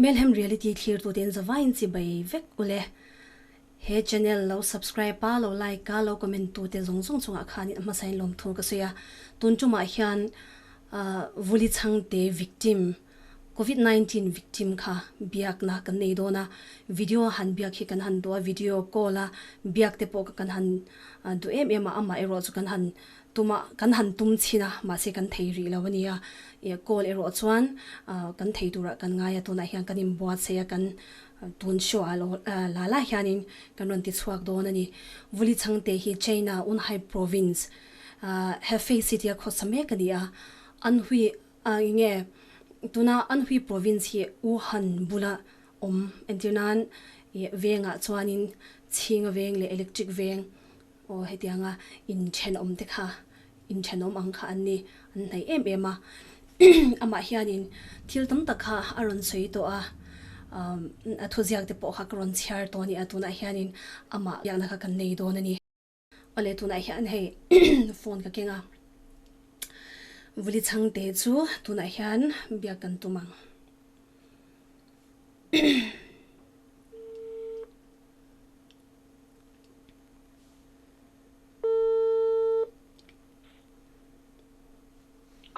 Melhem Reality thlirtuten zavaiin chibai vek ule. He channel lo subscribe a, lo like a, lo comment tute zawng zawng chungah khanin a hmasain lawmthu ka sawi a. Tun tumah hian Vuli Chhangte victim, Covid 19 victim kha biakna kan nei dawn a. Video han biak hi kan han duh a, video call a biak te pawh kan han duh em em a, amah erawh chu kan han tum a, kan han tum chhin a, mahse kan thei rih lo a nia. Call erawh chuan kan thei turah kan ngai a, tunah hian kan inbuatsaih a, kan Tun show ah lo la la hianin kan rawn ti chhuak dawn a ni. Vuli Chhangte hi China Unhai Province Hefei City a khawsa mek a ni a. Anhui nge tuna Anhui Province hi Wuhan bula awm entir nan vengah chuanin Chhinga veng leh Electric veng aw hetianga inthenawm te kha inthenawm ang kha an ni an hnaih em em a amah hianin thil tam tak kha a rawn sawi tawh a a thuziak te pawh kha ka rawn chhiar tawh a ni a tunah hianin amah biakna kha kan nei dawn a ni. Awle tunah hian hei phone ka keng a Vuli Chhangte chu tunah hian biak kan tum ang.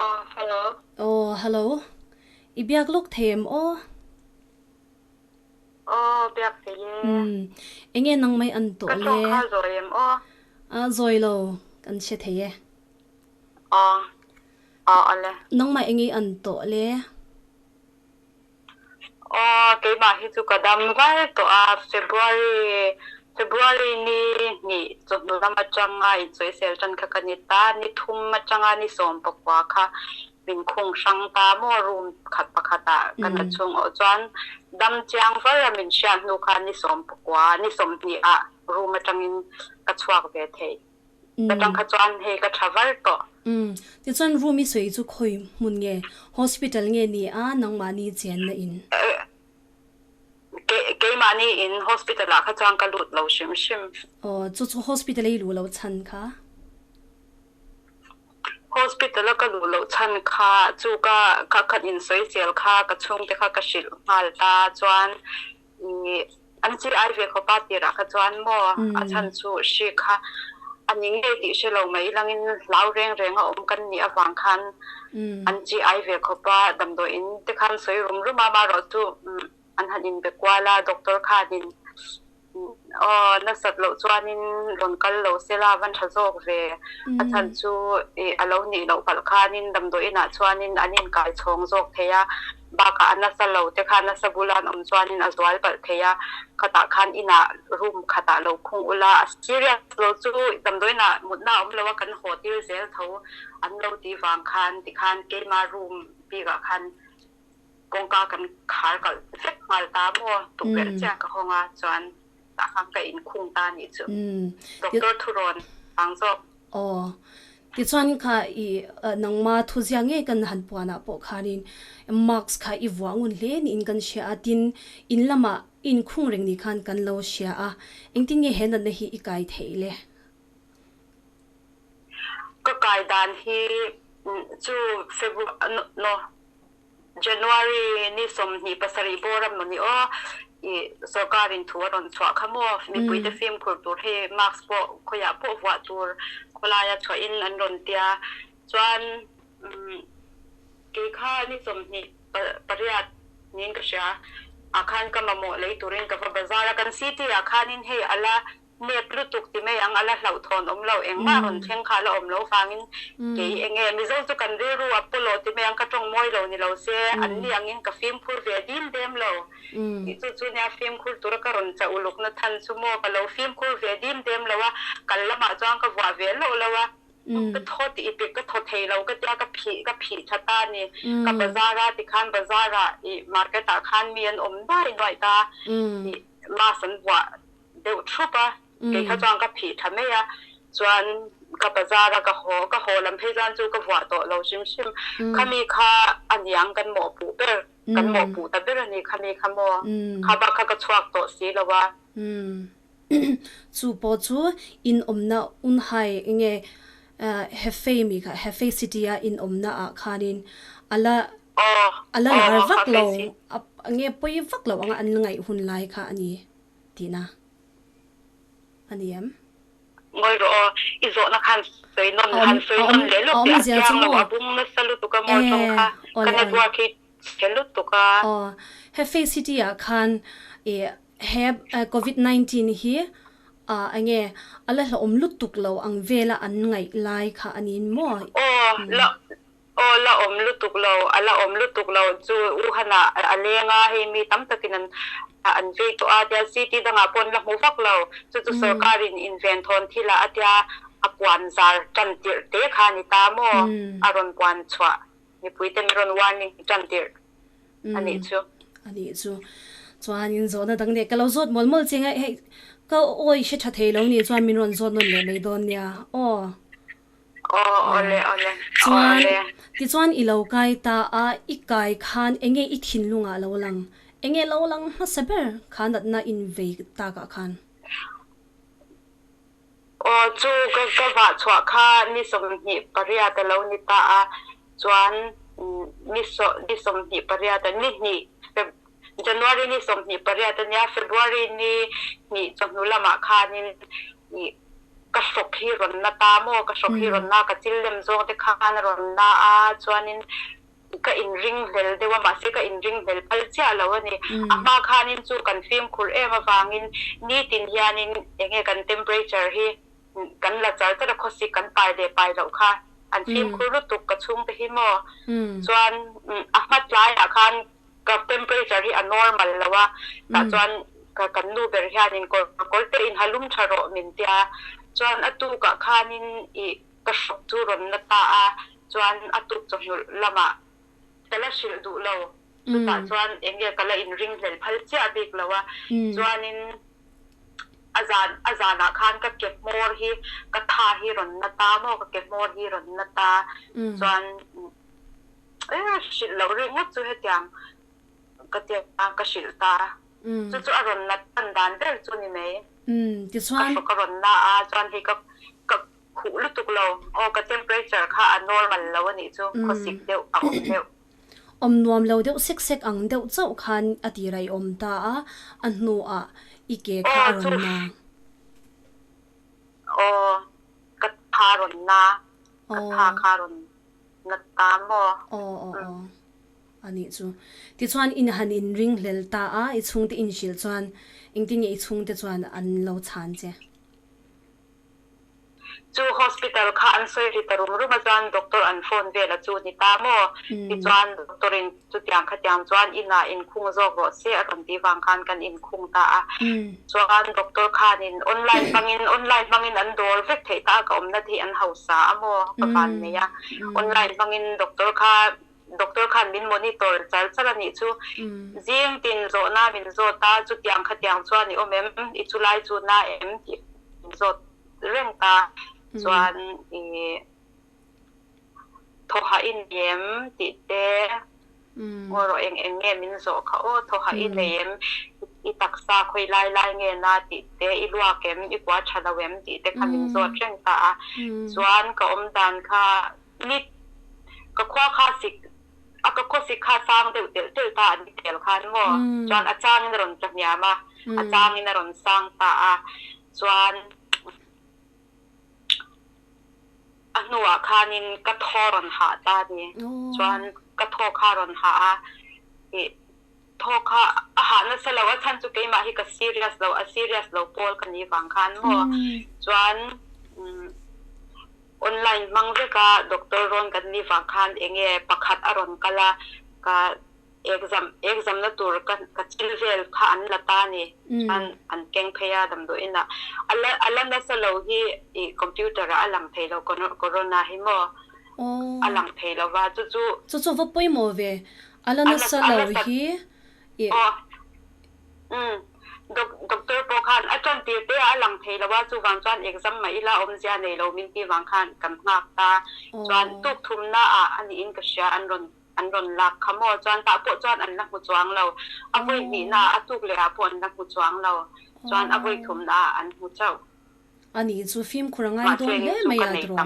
Aw, hello. Aw, hello. I biak lawk thei em aw? Aw, biak thei e. Umm, enge nang mai an tawh Ka le? tawng kha zawi em aw? A, zawi lo, kan hre thei e. Aw, aw ale. Nangmah enge an tawh le? Aw, keimah hi chu ka dam var tawh a, February, February ni hnih chawhnu lam atanga insawisel tan kha ka ni ta, ni thum atanga ni 19 kha min khung hrang ta maw room khat pakhatah ka na chhung awh chuan dam chiang var a min hriat hnu khan ni 19, ni 20 ah room atangin ka chhuak ve thei. Ka tang kha chuan hei ka tha var tawh. Umm. Tichuan room i sawi chu khawi hmun nge? Hospital nge ni a nangmahni chenna in? Keimahni in hospital ah kha chuan ka lut lo hrim hrim. Aw, chu chu hospital a i luh loh chhan kha? Hospital a ka luh loh chhan kha chu ka ka khat insawisel kha ka chhungte kha ka hrilh nghal ta chuan An chi ai ve khawp a tirah kha chuan maw a chhan chu hri kha a ni ngei tih hre lo mai langin hlau reng reng a awm kan nih avang khan an chi ai ve khawp a, damdawiin te khan sawi rum rum a, amaherawh chu an han inbe kual a, doctor khanin aw nasat loh chuanin rawn kal lo sela a van tha zawk ve, a chhan chu a lo nih loh palh khanin damdawiinah chuanin an inkai chhawng zawk thei a. Bakah a nasa lo te kha nasa bula an awm chuanin a zual palh thei a, khatah khan inah room khatah lo khung ula, a serious lo chu damdawiinah mutna a awm lo a, kan haw tir zel tho an lo tih vang khan tikhan keima room bikah khan kawngka kan khar kalh vek nghal ta maw, tukverh chiah ka hawng a chuan tah khan ka inkhung ta anih chu doctor thurawn vang zawk. Aw, Tichuan kha i nangma thuzia ngei kan han puanah pawh khanin mask kha i vuah ngun hle niin kan hria a, tin in lamah i inkhung reng ni khan kan lo hria a, engtin nge he natna hi i kai theih le? Ka kai dan hi chu February no. January ni 27 bawr a maw ni aw, i sorkarin thu a rawn chhuah kha maw, mipuite fimkhur tur hei mask pawh khawiah pawh vuah tur khawlaia chhuahin an rawn tia. Chuan kei kha ni 28 niin ka hria ah khan ka mamawh lei turin ka va bazar a, kan city ah khanin hei a la Nep lutuk ti mai ang, a la hlauhthawn awm lo, engmah rawn thleng kha a la awm lo vangin kei eng nge Mizo chu kan rilru a pawlawh ti mai ang, ka tawng mawi lo ni lo se, an ni angin ka fimkhur ve dim dem lo tih chu chu nia fimkhur tura ka rawn chah ulukna than chu maw, ka lo fimkhur ve dim dem lo a, kal lamah chuan ka vuah ve loh lo a, ka thaw tih ipik ka thaw thei lo ka tia ka phih ka phih tha ta a ni, ka bazar a tikhan bazar ah ih market ah khan mi an awm nuai nuai ta ih mask an vuah deuh thup a, kei kha chuan ka phih tha mai a, chuan ka bazar a ka haw, ka haw lam phei chuan chu ka vuah tawh lo hrim hrim, khami kha a niang kan mawhpuh ber, kan mawhpuh ta ber a ni khami kha maw, kha bak kha ka chhuak tawh si lo a. Chu pawh chu in awmna Unhai nge Hefei mi kha Hefei city a in awmna ah khanin a la. A la lar vak lo, a nge pawi vak lo anga an ngaih hun lai kha a ni tihna a ni em? Ngawi rawh aw, i zawhna khan sawi nawn han sawi nawn leh lawk teh a chiang lo, a bung nasa lutuk a maw tawng kha ka network hi chhe lutuk a. Aw, he Faith City ah khan i he Covid 19 hi enge a la hlauhawm lutuk lo ang vela an ngaih lai kha a niin maw? Aw, la Aw la awm lutuk lo, a la awm lutuk lo chu Wuhan ah a leng a, hei mi tam takin an an vei tawh a tia city dangah pawh an la hmu vak lo, chu chu sorkar in inven thawn thil ah a tia a puan zar tan tirh te kha a ni ta maw, a rawn puan chhuah mipui te min rawn warning tan tirh a nih chu. A nih chu. Chuanin zawhna dang leh ka lo zawt mawlh mawlh che ngai hei ka awi hre tha thei lo nih chuan min rawn zawt nawn leh mai dawn nia aw. Chuan, tichuan i lo kai ta a, i kai khan enge i thinlungah lo lang? Enge lo lang hmasa ber kha natna invei takah khan? Aw, chu ka ka vah chhuah kha ni 28 a lo ni ta a, chuan ni ni 28 a ni hnih Feb January ni 28 a nia, February ni hnih chawhnu lamah khanin ih ka hrawk hi rawn na ta maw, ka hrawk hi rawn na, ka chil lem zawng te khan a rawn na a, chuanin ka inring hlel deuh a, mahse ka inring hlel phal chiah lo a ni. A hma khanin chu kan fimkhur em avangin nitin hianin enge kan temperature hi kan la char char a, khawsik kan pai leh pai loh kha an fimkhur lutuk ka chhungte hi maw, chuan a hma tlaiah khan Ka temperature hi a normal lo a, tah chuan ka kan nu ber hianin kawr kawr te in ha lum tha rawh min tia, chuan a tukah khanin ih ka hrawk chu rawn la ta a, chuan a tuk chawhnu lamah ka la hrilh duh lo, chutah chuan eng nge ka la inring hlel phal chiah bik lo a, chuanin a zan a zanah khan ka ke hmawr hi ka tha hi rawn na ta maw ka ke hmawr hi rawn na ta, chuan. E hrilh loh rik ngawt chu hetiang ka tia ka hrilh ta a, chu chu a rawn nat tan dan ber chu ni mai. Tichuan. Ka hrawk a rawn na a, chuan hei ka ka khuh lutuk lo, aw ka temperature kha a normal lo a nih chu, khawsik deuh a awm deuh. Awm nuam lo deuh sek sek ang deuh chauh khan a tir a i awm ta a, a hnuah i ke kha a rawn na. Aw, ka tha rawn na, ka tha kha rawn Na ta maw? Aw aw aw. A nih chu. Tichuan in han inring hlel ta a, i chhungte inhrilh chuan engtin nge i chhungte chuan an lo chhan che? Chu hospital kha an sawi ri ta rum rum a chuan doctor an phone vel a chu ni ta maw? Tichuan doctor in chutiang khatiang chuan inah inkhung zawk rawh se a rawn tih vang khan kan inkhung ta a. Chuan doctor khanin online hmangin online hmangin an dawr vek theih ta a, ka awmna te hi an hausa a maw ka van nei a. Online hmangin doctor kha doctor khan min monitor char char a nih chu. Zing tin zawhna min zawt a, chutiang khatiang chuan i awm em, i chulai chu na em tih min zawt reng ta. Chuan i Thawha i nei em tih te, aw rawh eng eng nge min zawh kha aw, thawha i nei em, i taksa khawi lai lai nge na tih te, i luak em, i kua tha lo em tih te kha min zawt reng ta a. Chuan ka awm dan kha ni ka khua kha sik a ka khaw sik kha sang deuh telh telh ta a ni tel khan maw, chuan a changin a rawn tla hniam a, a changin a rawn sang ta a, chuan. A hnuah khanin ka thaw rawn hah ta a ni. Chuan ka thaw kha rawn hah a, ih thaw kha a hah nasa lo a chhan chu keimah hi ka serious lo, a serious lo pawl ka nih vang khan maw. Chuan online hmang veka doctor rawn kan nih vang khan eng nge pakhat a rawn kal a, ka Exam exam na tur ka ka chil vel kha an la ta ni. Chuan an keng phei a damdawiin ah. A la a la nasa lo hi ih computer ah a lang thei lo corona hi maw a lang thei lo va chu chu. Chu chu va pawimawh ve. A la nasa lo hi ih. Aw umm doctor pawh khan a tan tir te ah a lang thei lo a chuvang chuan exam mah ila awmzia nei lo min tih vang khan kan nghak ta. Chuan tuk thumna ah a niin ka hria an rawn An rawn lak kha maw? Chuan tah pawh chuan an la hmu chuang lo. A vawi hnihna ah, a tuk leh ah pawh an la hmu chuang lo. Chuan a vawi thumna ah an hmu chauh. A nih chu fimkhur a ngai dawn hle mai a tiraw?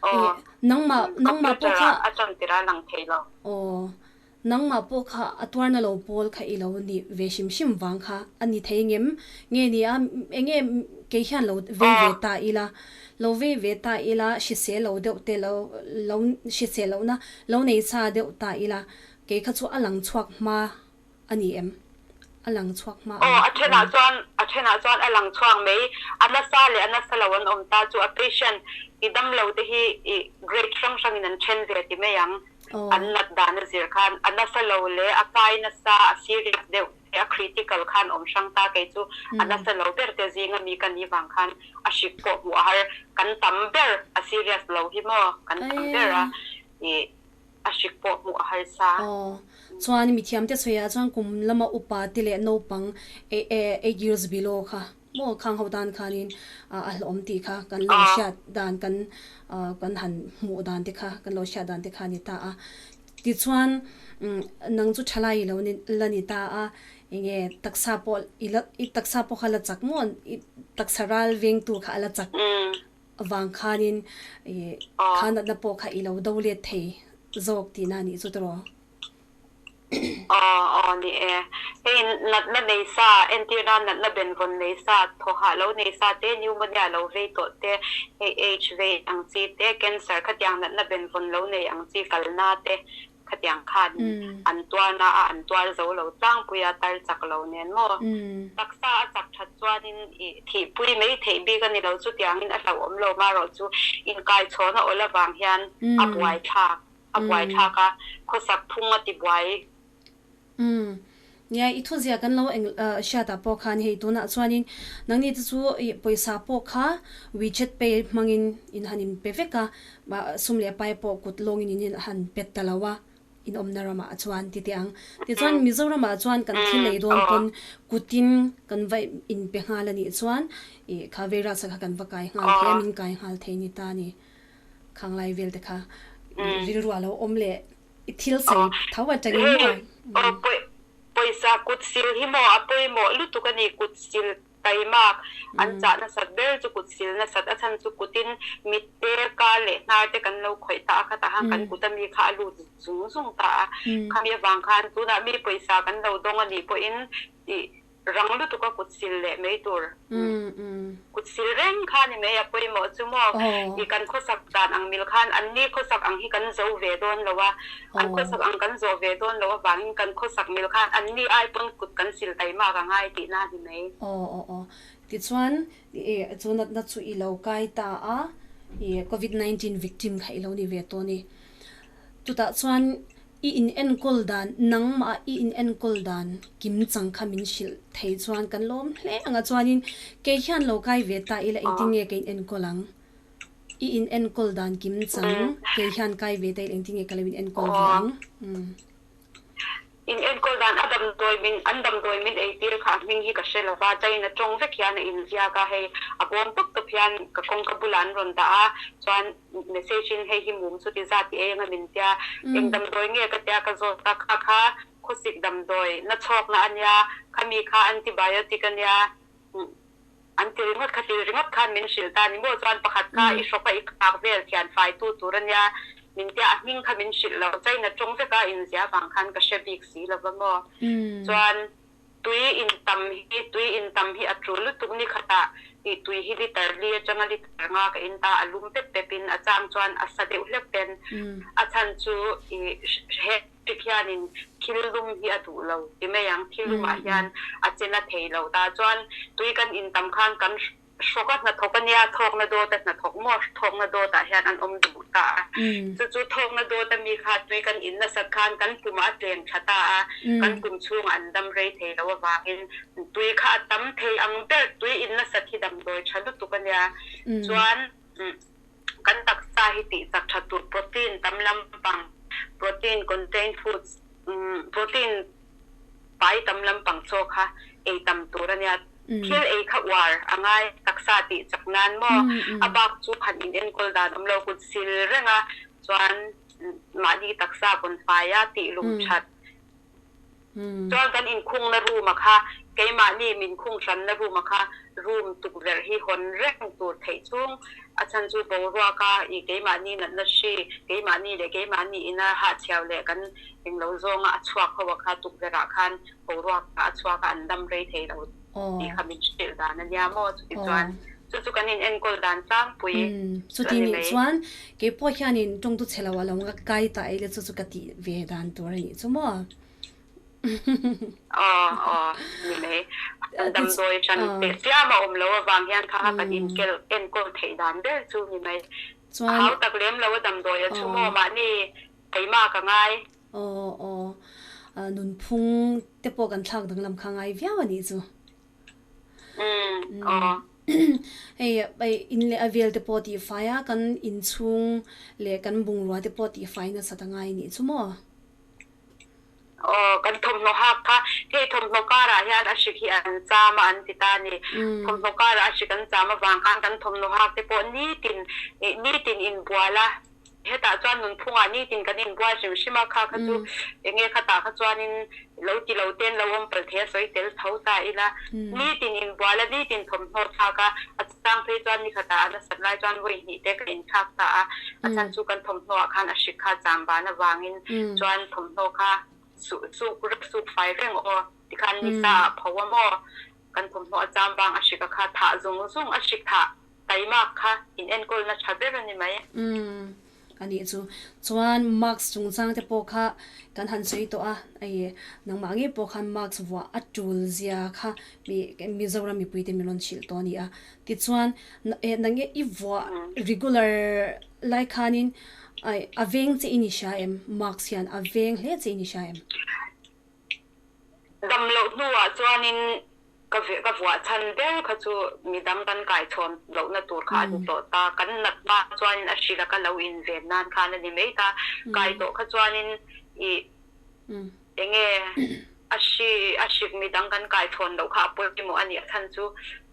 Aw. Nangmah nangmah pawh Computer kha ah a tan tirh a lang thei lo. Aw. Nangmah pawh kha a tuarna lo pawl kha i lo ni ve hrim hrim vang kha a ni thei ngem nge ni a, enge kei hian lo vei ve ta ila, lo vei ve ta ila hrisel lo deuh te lo lo hrisel lohna lo nei sa deuh ta ila kei kha chu a lang chhuak hma a ni em? A lang chhuak hma Aw, ang a thenah chuan a thenah chuan a lang chhuak mai. A nasa leh a nasa lo an awm ta chu a patient i damlo te hi i grade hrang hrangin an then ve ti mai ang. An nat dan a zir khan a nasa lo leh a kai nasa a serious deuh te a critical khan awm hrang ta kei chu a nasa lo ber te zinga mi ka nih vang khan a hrik pawh hmuh a har kan tam ber a serious lo hi maw kan tam ber a i a hrik pawh hmuh a harsa. Aw chuan mithiamte sawiah chuan kum lama upa te leh naupang eight years below kha Maw khang ho tan khanin a hlawm tih kha kan lo hriat dan kan kan han hmuh dan te kha kan lo hriat dan te kha a ni ta a. Tichuan nang chu thalai i lo ni la ni ta a, enge taksa pawh i la i taksa pawh kha la chak maw i taksa ral vengtu kha a la chak vang khanin i kha natna pawh kha i lo do let thei zawk tihna a nih chu tawh. Aw, aw ni e. Hei natna nei sa, entir nan natna benvawn nei sa, thaw hah lo nei sa te, pneumonia lo vei tawh te, hei H vei ang chi te, cancer khatiang natna benvawn lo nei ang chi kalna te khatiang khan an tuarna a an tuar zo lo tlangpui a tar chak lo nen maw? Taksa a chak that chuanin i thihpui mai theih bik a ni lo chutiangin a hlauhawm lo marawh chu inkaichhawn a awl avang hian a buaithlak. A buaithlak a, khawsak phung a ti buai. Umm. Nia, i thuzia kan lo eng hriatah pawh khan hei tunah chuanin nangni te chu i pawisa pawh kha WeChat Pay hmangin in han in pe vek a, sum leh pai pawh kut lawngin in han pet ta lo a, in awmna ramah chuan ti teh ang. Tichuan Mizoramah chuan kan thil lei dawn pawn kutin kan va in pe nghal a nih chuan i kha virus kha kan va kai nghal thei a, min kai nghal thei ni ta a ni. Khanglai vel te kha rilru a lo awm leh i thil sawi tho atangin maw? Aw pawisa kut sil hi maw a pawimawh lutuk a ni kut sil taimak an chah nasat ber chu kut sil nasat a chhan chu kutin mit te ka leh hnar te kan lo khawih ta a khatah khan kan kut ami kha a lut zung zung ta a khami avang khan tunah mi pawisa kan lo dawng a nih pawhin i Rang lutuk a kut sil leh mai tur. Kut sil reng kha ni mai a pawimawh chu maw? I kan khawsak dan ang mil khan an ni khawsak ang hi kan zo ve dawn lo a, an khawsak ang kan zawh ve dawn lo avangin kan khawsak mil khan an ni ai pawn kut kan sil taihmak a ngai tihna a ni mai. Aw aw aw. Tichuan i chu natna chu i lo kai ta a, i covid 19 victim kha i lo ni ve tawh a ni. Chutah chuan I in enkawl dan, nangmah i in enkawl dan kim chang kha min hrilh thei chuan kan lawm hle ang a, chuanin kei hian lo kai ve ta ila engtin nge ka in enkawl ang? I in enkawl dan kim chang kei hian kai ve ta ila engtin nge ka lo in enkawl ve ang? In enkawl dan a damdawi min, an damdawi min eitir kha a hming hi ka hre lova, China tawng vek hian a inziak a, hei a bawm tawp tawp hian ka kawngka bulah an rawn dah a, chuan message in hei hi mum chu ti zat i ei anga min tia, eng damdawi nge ka tia ka zawt a, kha kha khawsik damdawi na chhawkna a nia, khami kha antibiotic a nia, an ti ringawt kha ti ringawt khan min hrilh ta ni maw chuan pakhat kha i hrawk a i khak vel thian fai tu tur a nia min tia a hming kha min hrilh lo China tawng vek a inzia vang khan ka hre bik si lova maw chuan Tui in tam hi tui in tam hi a tul lutuk ni khatah tih tui hi liter li atanga liter nga ka in ta a lum pep pep in a chang chuan a sa deuh hlek ten a chhan chu i he hrik hianin thil lum hi a duh lo ti mai ang thil lumah hian a chen a thei lo ta chuan tui kan in tam khan kan Hrawk a hnathawk a nia, thawkna dawt a hnathawk maw? Thawkna dawtah hian an awm duh ta a. Chu chu thawkna dawt a mi kha tui kan in nasat khan kan pumah a tlem tha ta a, kan pum chhungah an dam rei thei lo avangin tui kha a tam thei ang ber, tui in nasat hi damdawi tha lutuk a nia. Chuan kan taksa hi tih chak tha tur protein tam lampang, protein contain foods, protein pai tam lampang chaw kha ei tam tur a nia. Thil ei kha uar a ngai taksa tih chak nan maw? A bak chu han in enkawl dan awm lo kut sil reng a, chuan mahni taksa vawn fai a tih lum that. Chuan kan inkhungna room a kha Keimahni min khung hranna room a kha room tukverh hi hawn reng tur theih chung a chhan chu boruak a i keimahni natna hri keimahni leh keimahni ina hahchhiau leh kan englo zawnga a chhuak ho a kha tukverh ah khan boruak ah a chhuak a an dam rei thei lo tih kha min hrilh dan a nia maw chuti chuan chu chu kan in enkawl dan tlangpui chu a ni mai. Chuan keipawh hianin tawngtu chhe lo a lo nga kai ta ei le chu chu ka tih ve dan tur a nih chu maw. Aw aw ni mai. Damdawi hran teh chiam a awm lo avang hian kha kha kan inkel enkawl theih dan ber chu ni mai. Chuan Hau tak lem lo a damdawi a chhum aw mahni keimah ka ngai. Aw aw nunphung te pawh kan thlak danglam kha ngai viau a nih chu. Umm aw. Hei in leh a vel te pawh tihfai a kan inchhung leh kan bungrua te pawh tihfai nasat a ngai a nih chu maw? Aw, kan thawmhnaw hak kha hei thawmhnaw karah hian a hrik hi an cham a an ti ta a ni. Thawmhnaw karah a hrik an cham avang khan kan thawmhnaw hak te pawh nitin ih nitin inbual a, hetah chuan nunphungah nitin kan inbual hrim hrim a, kha kha chu eng nge khatah kha chuanin lo ti lo ten lo awm palh thei a sawi tel tho ta ila. Nitin inbual a, nitin thawmhnaw thlak a, a chang phei chuan nikhatah a nasat lai chuan vawi hnih te ka inthlak ta a, a chhan chu kan thawmhnaw ah khan a hrik kha cham ban avangin chuan thawmhnaw kha suh suk rek suk fai reng aw tikhan nisa ah pho a maw kan thawmhnaw a cham bang a hrik a kha thah zung zung a hrik thah taimak kha in enkawlna tha ber a ni mai. A nih chu. Chuan mask chungchang te pawh kha kan han sawi tawh a, hei nangmah ngei pawh khan mask vuah a tul zia kha mi Mizoram mipui te min rawn hrilh tawh a ni a. Tichuan nang i vuah regular lai khanin a veng che i ni hria em? Mask hian a veng hle che i ni hria em? Dam loh hnuah chuanin ka ka vuah chhan ber kha chu midang kan kaichhawn lohna tur kha a ni tawh ta. Kan nat hma chuanin a hrilh a ka lo inven nan khan a ni mai ta. Kai tawh kha chuanin ih eng nge a hri a hrik midang kan kaichhawn loh kha a pawimawh a nih a chhan chu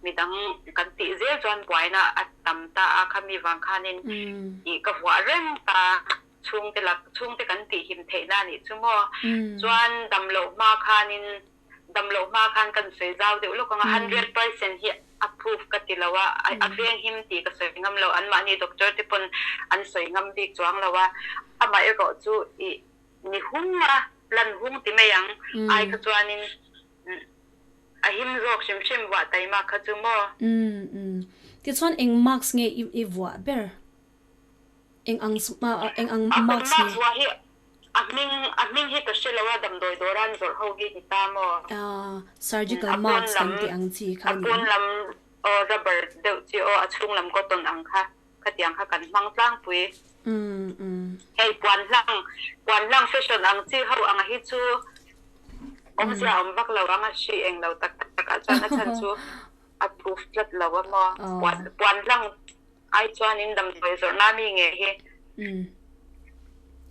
midang kan tih zel chuan buaina a tam ta a khami vang khanin ih ka vuah reng ta. Chhungte lak chhungte kan tih him theih na nih chu maw. Chuan dam loh hma khanin dam loh hma khan kan sawi zau deuh lawk ang a, 100% hi a proof ka ti lo a, a veng him tih ka sawi ngam lo, anmahni doctor te pawn an sawi ngam bik chuang lo a, amah erawh chu ih ni hung a, lan hung ti mai ang ai kha chuanin a him zawk hrim hrim vuah taima kha chu maw. Umm tichuan eng marks nge i vuah ber? Eng ang eng ang A marks kan nge? marks hi a hming a hming hi ka hre lo a damdawi dawr an zawrh ho hi ni ta maw? Ah, surgical A pawn marks lam kan tih ang chi kha a a ni pawn em? lam aw rubber deuh chi aw a chhung lam cotton ang kha khatiang kha kan hmang tlangpui. Umm umm. Hei puan hlang puan hlang fashion ang chi ho ang hi chu awmzia awm vak lo ang a hri eng lo tak tak ah chuan a chhan chu a proof tlat lo a maw puan puan hlang Ai chuanin damdawi zawrhna mi nge hi? Umm.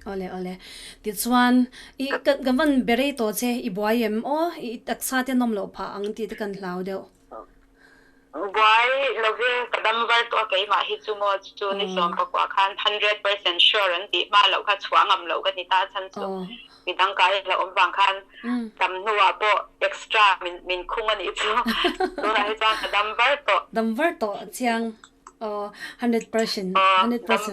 Awle awle. Tichuan i ka van be rei tawh che i buai em aw i taksa te nawm loh phah ang tih te kan hlau deuh. Buai lo ve ka dam var tawh a keimah hi chu maw chu ni sawm pakua khan 100% sure an tih hma loh kha chhuah ngam loh ka ni ta chhan chu midang kai la awm vang khan dam hnuah pawh extra min khung a nih chu tunah hi chuan ka dam var tawh. Dam var tawh chiang. Aw, 100%, 100%.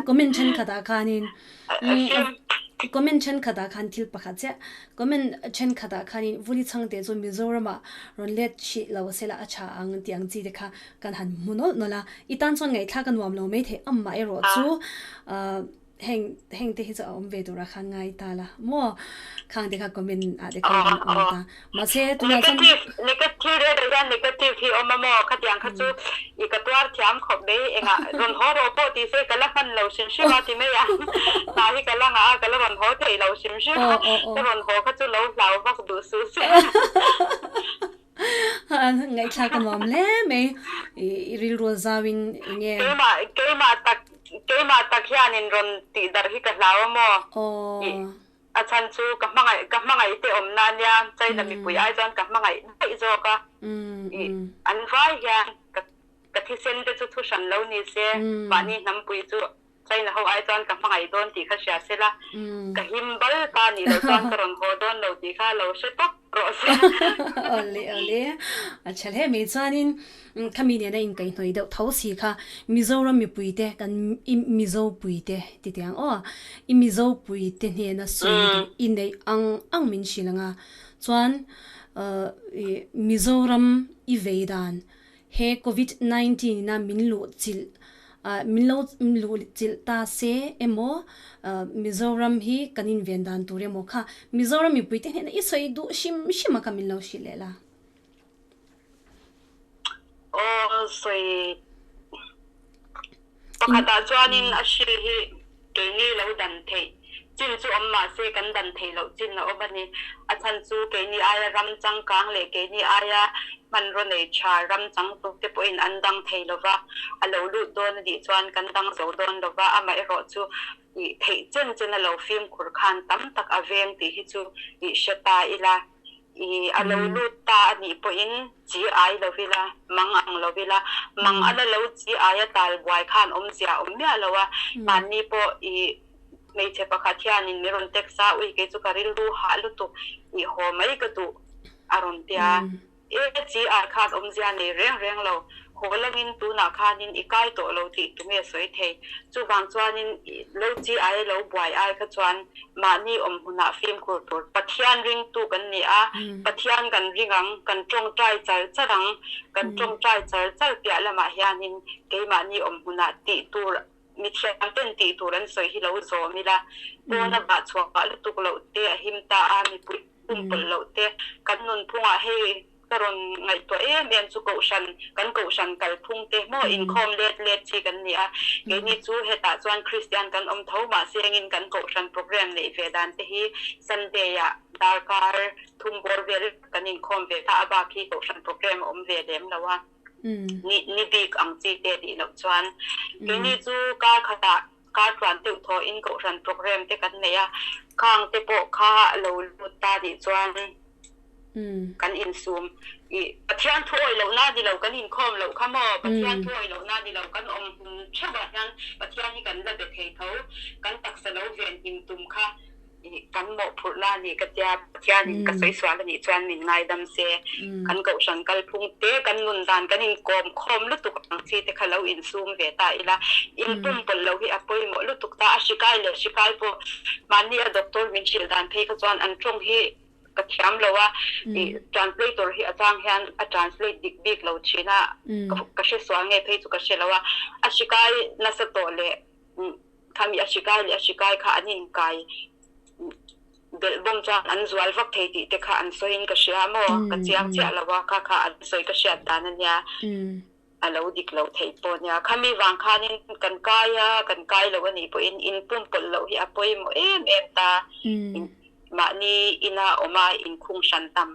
Comment thenkhatah khanin comment thenkhatah khan thil pakhat chiah comment thenkhatah khanin Vuli Chhangte chu Mizoramah rawn let hrih lo sela a tha ang tih ang chi te kha kan han hmu nawlh nawlh a. I tan chuan ngaihthlak a nuam lo maithei amah erawh chu Heng heng te hi chu a awm ve tura khan ngai ta la maw? Khang te kha comment ah te khan kan awm ta. Mahse tunah chuan. Negative negative reh reh hian negative hi awm a maw? Khatiang kha chu i ka tuar thiam khawp mai engah rawn haw rawh pawh ti se ka la hman lo hrim hrim a ti mai ang. Hna hi ka la ngah a ka la rawn haw thei lo hrim hrim a. Ka rawn haw kha chu lo hlau vak duh suh se. Ngaihthlak a nuam hle mai. I rilru zauin enge. Keimah keimah tak keimah tak hianin rawn tih darh hi ka hlau a maw? Aw. A chhan chu ka hmangaih ka hmangaih te awmna ania China mipui ai chuan ka hmangaih daih zawk a. An vai hian ka ka thisen te chu thu hran lo ni se mahni hnampui chu. China ho ai chuan ka hmangaih dawn tih kha hria se la, ka him bal ta nih loh chuan ka rawn haw dawn lo tih kha lo hre tawp rawh se. Awle awle, a tha hle mai. Chuanin khami nena inkaihhnawih deuh tho si kha Mizoram mipuite kan i Mizo puite ti teh ang aw, i Mizo puite hnena sawi duh i neih ang ang min hrilh ang a. Chuan i Mizoram i vei dan He Covid 19 ina min luh chilh min lo luh chilh ta se emaw Mizoram hi kan inven dan tur emaw kha Mizoram mipuite hnena i sawi duh hrim hrim a kha min lo hrilh leh la. Aw sawi pakhatah chuanin a hri hi keini lo dan theih chin chu awm mah se kan dan theih loh chin a awm a ni. A chhan chu keini aia ram changkang leh keini aia hmanraw nei tha ram changtuk te pawhin an dang thei lo va, a lo lut dawn a nih chuan kan dang zo dawn lo va, amaherawh chu ih theih chen chen a lo fimkhur khan tam tak a veng tih hi chu ih hre ta ila. I a lo lut ta a nih pawhin chi ai lo ila, mang ang lo ila, mang a la lo chi aia tal buai khan awmzia a awm miah lo a, mahni pawh i hmeichhe pakhat hianin min rawn text a, ui kei chu ka rilru hah lutuk, i haw mai ka duh a rawn tia. E chi ai khan awmzia nei reng reng lo, haw langin tunah khanin i kai tawh lo tih tunge sawi thei. Chuvang chuanin lo chi ai lo buai ai kha chuan Mahni awm hunah fimkhur tur Pathian ringtu kan ni a, Pathian kan ring ang, kan tawngtai char char ang, kan tawngtai char char piah lamah hianin keimahni awm hunah tih tur mithiam ten tih tur an sawi hi lo zawm ila, pawna vah chhuah lutuk loh te a him ta a, mipui pumpawlh loh te kan nunphungah hei Ka rawn ngaihtuah em em chu kohhran, kan kohhran kalphung te maw inkhawm let let chi kan ni a, keini chu hetah chuan Kristian kan awm tho mahse engin kan kohhran program neih ve dan te hi Sunday ah darkar thum bawr vel kan inkhawm ve ta a bak hi kohhran program a awm ve lem lo a, ni ni bik ang chi te tih loh chuan keini chu kar khatah kar tluan deuh thaw in kohhran program te kan nei a, khang te pawh kha lo lut ta nih chuan kan insum i Pathian thu awih lohna ni lo kan inkhawm loh kha maw Pathian thu awih lohna ni lo kan awm hmun theuhah hian Pathian hi kan la be thei tho kan taksa lo ven him tum kha i kan mawhphurhna a ni ka tia Pathianin ka sawi sual a nih chuan min ngaidam se kan kohhran kalphung te kan nun dan kan inkawm khawm lutuk ang chi te kha lo insum ve ta ila inpumpawlh loh hi a pawimawh lutuk ta a hrikai leh hrikai pawh mahni a doctor min hrilh dan phei kha chuan an tawng hi Ka thiam lo a, i translator hi a chang hian a translate dik bik lo thin a, ka hre sual nge phei chu ka hre lo a, a hri kai nasa tawh leh khami a hri kai leh a hri kai kha an inkai belh bawm chuan an zual vak thei tih te kha an sawiin ka hria maw, ka chiang chiah lo a, kha kha an sawi ka hriat dan a nia. A lo dik loh theih pawh nia. Khami vang khanin kan kai a, kan kai lo a nih pawhin in pumpawlh loh hi a pawimawh em em ta. Mahni ina awm a, inkhung hran tam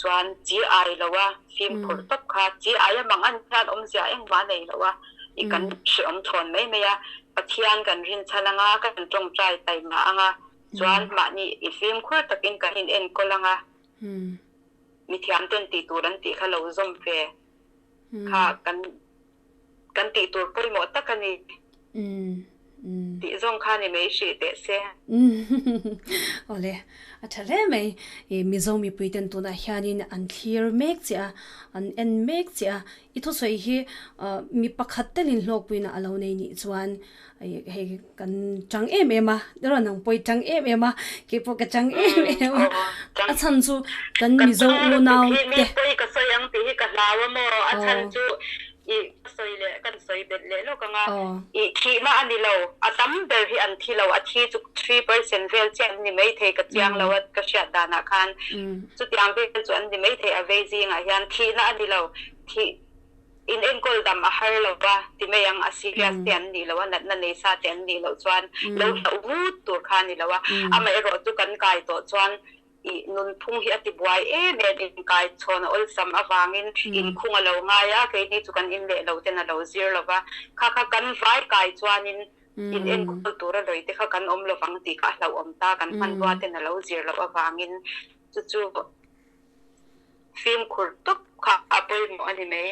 chuan chi ai lo a, fimkhur tawp kha chi ai a mang an hian awmzia engmah a nei lo a, i kan hreawm thawn mai mai a. Pathian kan rinchhan anga, kan tawngtai taima anga, chuan mahni i fimkhur takin kan in enkawl anga, mithiamten tih tur an tih kha lo zawm ve. Kha kan kan tih tur pawimawh tak a ni. Tih zawng kha ni mai hrih teh se. Awle, a tha hle mai. I Mizo mipui ten tunah hianin an thlir mek che a, an en mek che a. I thusawi hi mi pakhat telin hlawkpuina a lo nei nih chuan Hei kan chang em em a, rawn ang pawh i chang em em a, kei pawh ka chang em em a, a chhan chu kan Mizo unau te. Mi pawi ka sawi ang tih hi ka hlau a maw, a chhan chu i ka sawi leh kan sawi belh leh lawk ang a, i thihna a ni lo, a tam ber hi an thi lo, a thi chu 3% vel chiah an ni maithei ka chiang lo a ka hriat danah khan, chutiang vel chu an ni maithei a vei zingah hian thihna a ni lo, thih. In enkawl dam a har lo va, ti mai ang, a serious te an nih loh a, natna nei sa te an nih loh chuan lo hlauh vut tur kha a ni lo a. Amaherawh chu kan kai tawh chuan ih nunphung hi a ti buai em em, inkai chhawn a awlsam avangin inkhung a lo ngai a, keini chu kan in leh lo ten a lo zir lo va, kha kha kan vai kai chuanin in enkawl tur a lawih te kha kan awm lovang tih kha a hlauhawm ta, kan hmanrua ten a lo zir loh avangin chu chu fimkhur tawp. Kha a pawimawh a ni mai.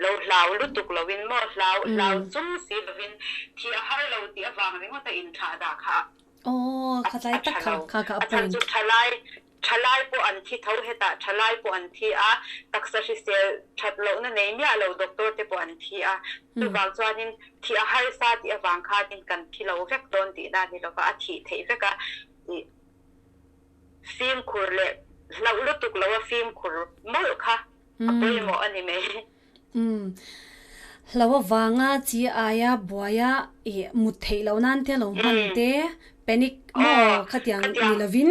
Lo hlau lutuk lovin maw, hlau hlau chung si lovin thi a har lo tih avang ringawt a inthah dah kha a tha lo. A chhan chu thalai thalai pawh an thi tho hetah thalai pawh an thi a, taksa hrisel that lohna nei miah lo doctor te pawh an thi a. Chuvang chuanin thi a harsa tih avang khanin kan thi lo vek dawn tihna a ni lova, a thih theih vek a. Fimkhur leh hlauh lutuk lo a fimkhur mawlh kha a pawimawh a ni mai. Umm. Hlo avanga chi aia buaia ih mut theih loh nan te lo hman te panic maw khatiang ni lovin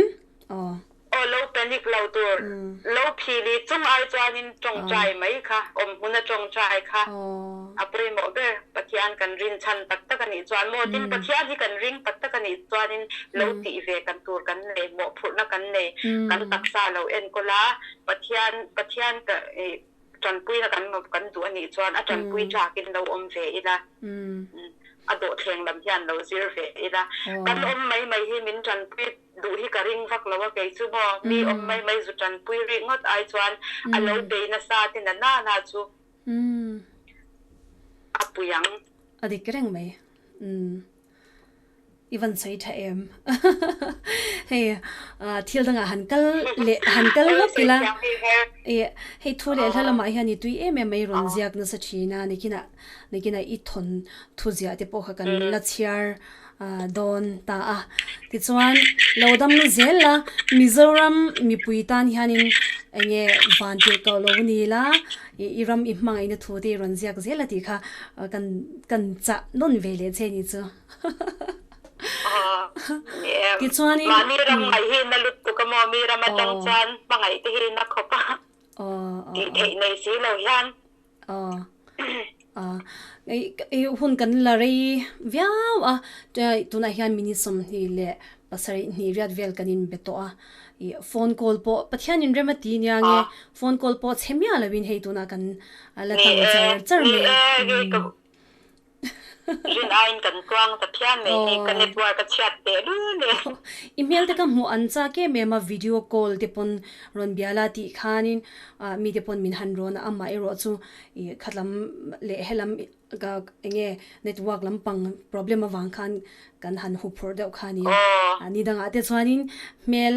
aw. Aw lo panic lo tur lo phili chung ai chuanin tawngtai mai kha awm hmuna tawngtai kha a pawimawh ber. Pathian kan rin chhan tak tak a nih chuan maw tin Pathian hi kan ring tak tak a nih chuanin lo tih ve kan tur kan nei mawhphurhna kan nei kan taksa lo enkawl a Pathian Pathian ka ih tanpuina kan kan duh a nih chuan a tanpui tlakin lo awm ve ila a dawhthleng lam hian lo zir ve ila kan awm mai mai hi min tanpui duh hi ka ring vak lo a kei chu maw mi awm mai mai zu tanpui rih ngawt ai chuan a lo bei nasa te na na chu Umm. A pui ang. A dik reng mai. Umm. I van sawi tha em. Hei thil dangah han kal leh han kal lawk ila. I hei thu leh hla lamah hian i tui em em mai rawn ziak nasa thin a, nikinah nikinah i thawn thu ziah te pawh kha kan la chhiar dawn ta a. Tichuan, lo dam zel la, Mizoram mipui tan hianin enge van tirh koh lo ni la, i ram i hmangaihna thu te i rawn ziak zel a tih kha kan kan chah nawn ve leh che ni chu. Tichuanin. Mahni ram ngaih hi na lutuk a maw, mi ram atang chuan hmangaih te hi na khawp a, tih theih nei si lo hian. Aw i hun kan la rei viau a, tunah hian minute 27 riat vel kan inbe tawh a, i phone call pawh Pathian in rem a ti nia nge phone call pawh chhe miah lovin hei tunah kan la tlang char char mai a. Rin aiin kan tluang ta phian mai hi ka network a chhiat teh lul e. I hmel te ka hmuh an chak em em a video call te pawn rawn bia la tih khanin mi te pawn min han rawn a amah erawh chu i khatlam leh helam ka enge network lampang problem avang khan kan han hu phurh deuh kha nia ni dangah te chuanin hmel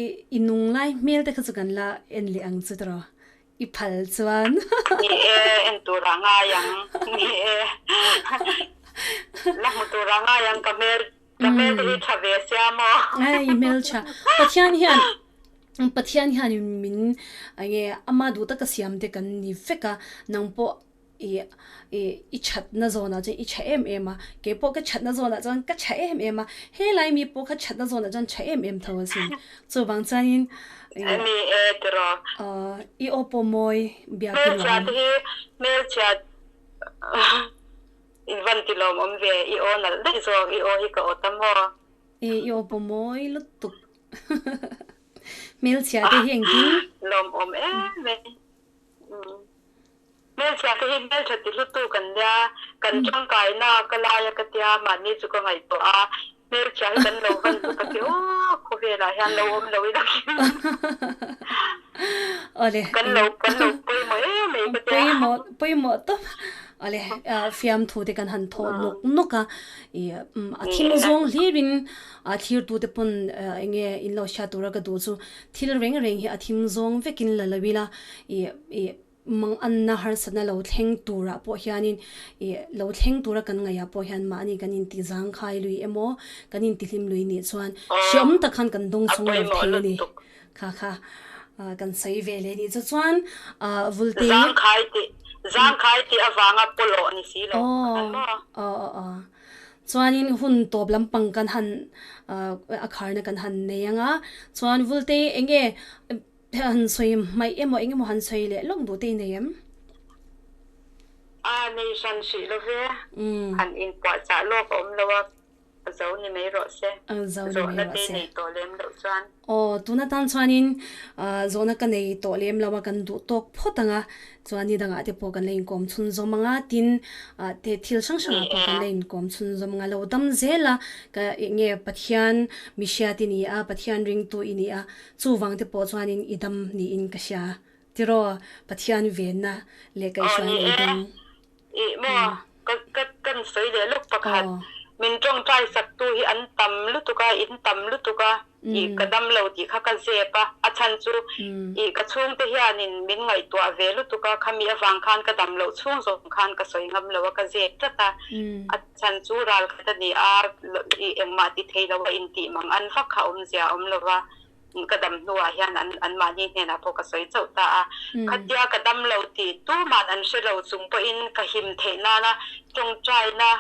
i i nung lai hmel te kha chu kan la en leh ang chu tiraw. I phal chuan. Ni e, en tur a ngai ang. Ni e. La hmu tur a ngai ang ka hmel ka hmel te hi tha ve sia maw. Ai i hmel tha. Pathian hian Pathian hian min enge ama duh taka siam te kan ni vek a, nang pawh i i i thatna zawnah chuan i tha em em a, kei pawh ka thatna zawnah chuan ka tha em em a, helai mi pawh kha thatna zawnah chuan tha em em tho asin. Chuvang chuanin i Ni e tiraw. I aw pawh mawi biak i nuam. Hmelchhia te hi hmelchhia in van ti lawm awm ve, i aw nalh daih zawk, i aw hi ka aw ta maw. E i aw pawh mawi lutuk. Hmelchhia te hi engtin? Lawm awm em e. Hmelchhia te hi hmeltha ti hlutu kan nia, kan tangkaina ka lai a ka tia, mahni chu ka ngaihtuah a, hmelchhia hi kan lo van chu ka ti aw, khawvelah hian lo awm lo ila Awle, kan lo kan lo pawimawh em mai ka tia. Pawimawh pawimawh tawp. Awle, fiamthu te kan han thawh nawk nawk a, i a thim zawng hlirin a thlirtute pawn enge in lo hriat tura ka duh chu thil reng reng hi a thim zawng vekin la lo ila, i i Mang anna harsatna lo thleng turah pawh hianin ih lo thleng tura kan ngaihah pawh hian mahni kan inti zangkhai lui emaw kan intihlim lui nih chuan hreawm tak khan kan dawng chhung lo thei a ni. Kha kha kan sawi ve leh nih chu chuan Vulte. Zangkhai tih zangkhai tih avanga pawlawh ni si lo khan maw? Aw aw aw. Chuanin hun tawp lampang kan han a kharna kan han nei anga chuan Vulte enge Han sawi hmaih emaw eng emaw han sawi leh lawk duh te i nei em? A nei hran hrih lo ve. Han inpuahchah lawk a awm lo a, a zo ni mai rawh se. Zawhna te i nei tawh lem loh chuan. Aw, tun atan chuanin zawhna ka nei tawh lem lo a, kan duh tawk phawt ang a, chuan ni dangah te pawh kan la inkawm chhunzawm ang a, tin te thil hrang hrangah pawh kan la inkawm chhunzawm ang a, lo dam zel a, ka eng nge Pathian mihriat i ni a, Pathian ringtu i ni a, Chuvang te pawh chuanin i dam niin ka hria. Tiraw, Pathian venna leh Aw ni kaihhruain in e, dawng. Ih maw, ka ka kan sawi leh lawk pakhat. Min tawngtai saktu hi an tam lutuk a, in tam lutuk a, ih ka dam lo tih kha ka zep a, a chhan chu ih ka chhungte hianin min ngaihtuah ve lutuk a, khami avang khan ka dam loh chhung zawng khan ka sawi ngam lo a, ka zep tlat a, a chhan chu ral khat a ni a, ih engmah ti thei lo a intih mang an vak kha awmzia a awm lo va. Ka dam hnuah hian an anmahni hnenah pawh ka sawi chauh ta a. Khatia ka dam lo tih tuman an hre lo chung pawhin ka him theih nana tawngtaina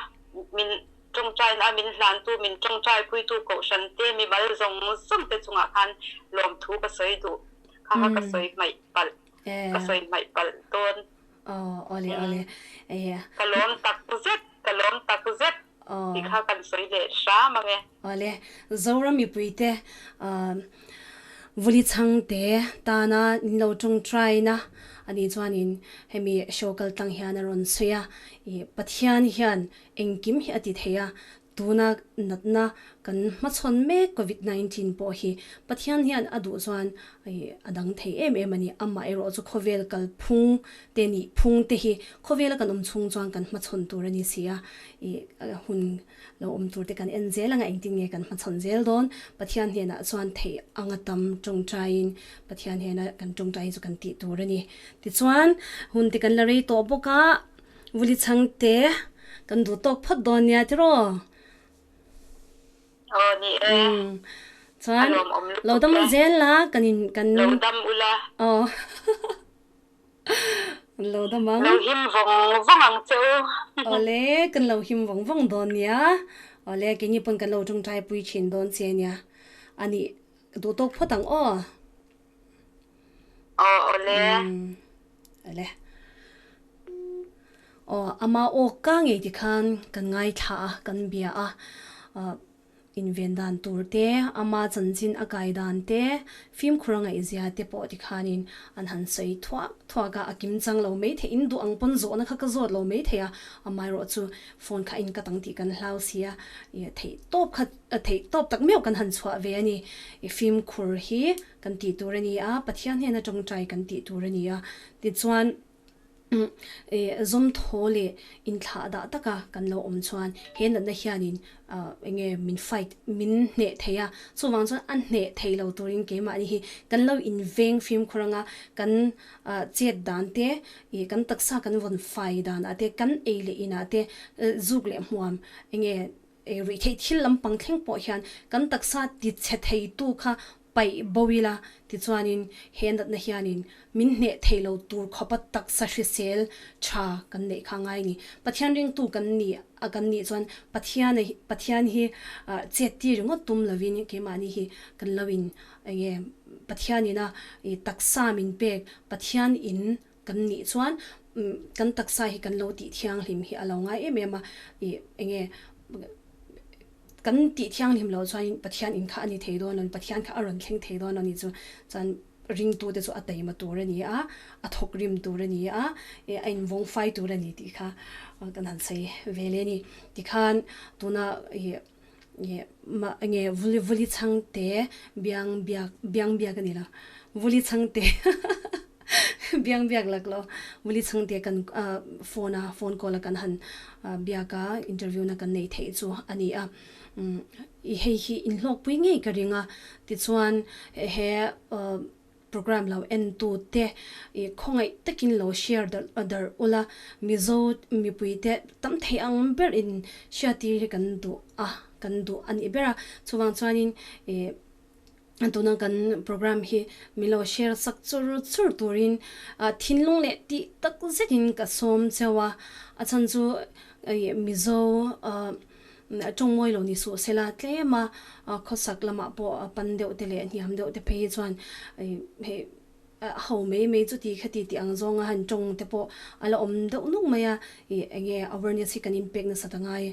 min tawngtaina min hlantu min tawngtaipuitu kohhran te mimal zawng zawng te chungah khan lawmthu ka sawi duh kha kha ka sawi hmaih palh ka sawi hmaih palh dawn. Aw awle awle Ka lawm tak zet ka lawm tak zet tih kha kan sawi leh hram ang e. Awle Zoram mipuite Vuli chhangte tana in lo tawngtai na anih chuanin hemi show kal tlang hian a rawn sawi a, ih Pathian hian engkim hi a ti thei a, Tuna natna kan hmachhawn mek Covid 19 pawh hi Pathian hian a duh chuan a dang thei em em a ni. Amah erawh chu khawvel kalphung te nih phung te hi khawvela kan awm chhung chuan kan hmachhawn tur a ni si a. Ih hun lo awm tur te kan en zel anga engtin nge kan hmachhawn zel dawn. Pathian hnenah chuan theih anga tam tawngtaiin Pathian hnena kan tawngtai hi chu kan tih tur a ni. Tichuan hun te kan la rei tawh bawk a. Vuli chhangte kan duh tawk phawt dawn nia tiraw? Aw ni e. Chuan lo dam zel la kan in kan Lo dam ula. Aw. Kan lo dam ang. Lo him vawng vawng ang che u. Awle kan lo him vawng vawng dawn nia. Awle keini pawn kan lo tawngtai pui thin dawn che nia. Ani duh tawk phawt ang aw. Aw awle. Awle. Aw ama aw ka ngei ti khan kan ngaithla a, kan bia a. Inven dan tur te, ama chanchin a kai dan te, fimkhur a ngaihzia te pawh ti khanin an han sawi thuak thuak a, a kim chang lo mai thei, in duh ang pawn zawhna kha ka zawt lo mai thei a, amaherawh chu phone kha in ka tang tih kan hlau si a, theih tawp kha theih tawp tak meuh kan han chhuah ve a ni. I fimkhur hi kan tih tur a ni a, Pathian hnena tawngtai kan tih tur a ni a. Tichuan, zawmthaw leh inthlah dah taka kan lo awm chuan he natna hianin eng nge min fight, min hneh thei a. Chuvang chuan a hneh thei lo turin keimahni hi kan lo inveng fimkhur anga kan chet dan te, kan taksa kan vawn fai danah te, kan ei leh inah te, zuk leh hmuam eng nge Ei ruih theih thil lampang thleng pawh hian kan taksa ti chhe theitu kha paih bo ila, tichuanin he natna hianin min hneh thei lo tur khawpa taksa hrisel tha kan neih kha ngai ni. Pathian ringtu kan ni a kan nih chuan Pathian Pathian hi chet tir ringawt tum lovin keimahni hi kan lo in enge Pathian ina taksa min pek Pathian in Kan nih chuan kan taksa hi kan lo tih thianghlim hi a lo ngai em em a, ih enge kan tih thianghlim loh chuan Pathian in kha a ni thei dawn lo, Pathian kha a rawn thleng thei dawn lo ni chu chuan ringtu te chu a taima tur a ni a, a thawk rim tur a ni a, ih a invawng fai tur a ni tih kha kan han sawi ve leh a ni. Tikhan tuna ih ih enge vuli vuli chhangte biang biak biang biak a ni lo vuli chhangte biang biak lak lo vuli chhangte kan phone a phone call a kan han biak a interview na kan nei theih chu a ni a i hei hi inhlawkpui ngei ka ring a tichuan he Program lo en tu te i khawngaih takin lo share darh darh ula, Mizo mipui te tam thei ang ber in hriattir hi kan duh a, kan duh a nih ber a, chuvang chuanin i tuna kan program hi min lo share sak chur chur turin thinlung leh tih tak zetin ka sawm cheu a, a chhan chu i Mizo Tawng mawi lo ni suh sela tlem a, khawsak lamah pawh pan deuh te leh hniam deuh te phei hi chuan hei ho mai mai chuti khati tih ang zawnga han tawng te pawh a la awm deuh nuk mai a, ih eng nge awareness hi kan inpek nasat a ngai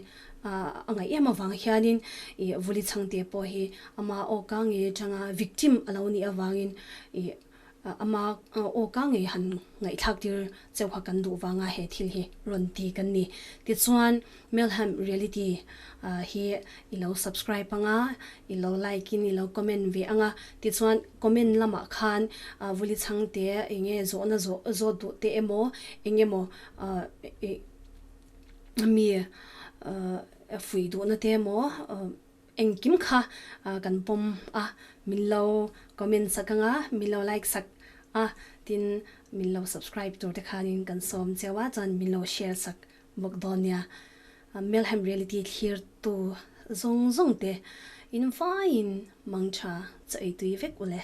a ngaih em avang hianin ih vuli chhangte pawh hi ama awka ngei atanga victim a lo nih avangin ih. Ama aw ka ngei han ngaihthlak tir cheu kha kan duh vanga he thil hi rawn ti kan ni. Tichuan Melham Reality hi i lo subscribe anga, i lo like in i lo comment ve anga, tichuan comment lamah khan vuli chhang te eng nge zawhna zawh zawt duh te emaw eng emaw mi fuih duhna te emaw Engkim kha kan pawm a, min lo comment sak anga, min lo like sak a, tin min lo subscribe tur te khanin kan sawm cheu a, chuan min lo share sak bawk dawn nia. Melhem Reality thlir tu zawng zawng te in vaiin mangtha chaw ei tui vek ule.